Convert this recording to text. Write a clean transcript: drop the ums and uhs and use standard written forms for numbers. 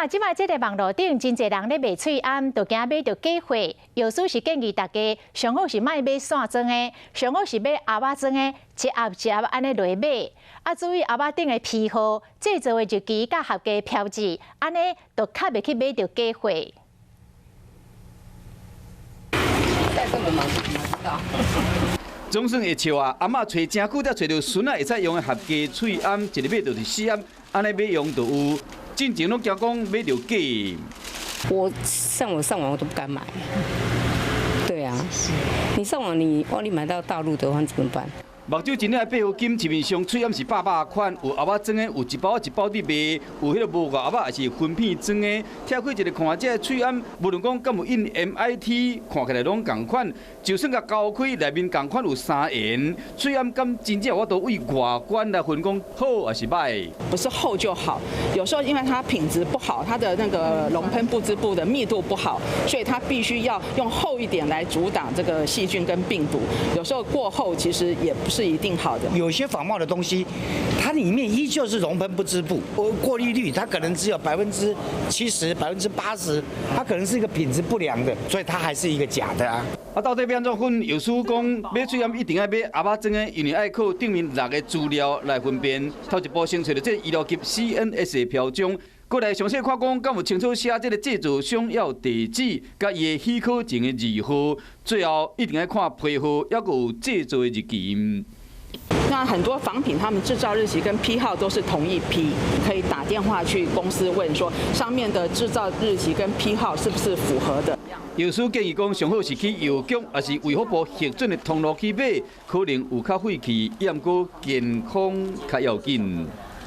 啦，這擺這个網路頂真濟人咧賣喙罨，就驚買著假貨。藥師是建議大家，上好是莫買散裝的，上好是買盒仔裝的，一盒一盒按呢來買。啊，注意盒仔頂的批號、製造的日期佮合格標誌，按呢就較袂去買著假貨。這麼忙，知道。總算會笑啊！阿嬤揣誠久才揣著孫仔會使用的合格喙罨，一个買就是四盒，按呢買用就有。進前攏驚講買著假。我上網上網我都不敢買。對啊，你上網你萬一買到大陸的話怎麼辦？目睭真領的百合金市面上喙罨是百百款，有盒仔裝的，有一包一包佇賣，有彼个無外盒仔，也是分片裝的。拆開一个看，這个喙罨無論講敢有印 MIT，看起來攏仝款。就算共鉤開，內面仝款有三層。喙罨敢真正有法度對外觀來分講好抑是䆀？不是厚就好，有時候因為它品質不好，它的那個熔噴不織布的密度不好，所以它必須要用厚一點來阻擋這個細菌跟病毒。有時候過厚其實也不是一定好的。有些仿冒的東西，它裡面依舊是熔噴不織布，過濾率它可能只有70%、80%，它可能是一個品質不良的，所以它還是一個假的啊。啊，到底欲按怎分？藥師講買喙罨一定愛買盒仔裝的，因為愛靠頂面六个資料來分辨。頭一步先揣著這醫療級 CNS 的標章，過來詳細看講，敢有清楚寫這个製造商要地址，佮伊的許可證的字號，最後一定愛看批號，抑閣有製造的日期。那很多仿品，他們製造日期跟批號都是同一批，可以打電話去公司問說，上面的製造日期跟批號是不是符合的。藥師建議講，上好是去藥局，抑是衛福部核准的通路去買，可能有較費氣，毋過健康較要緊。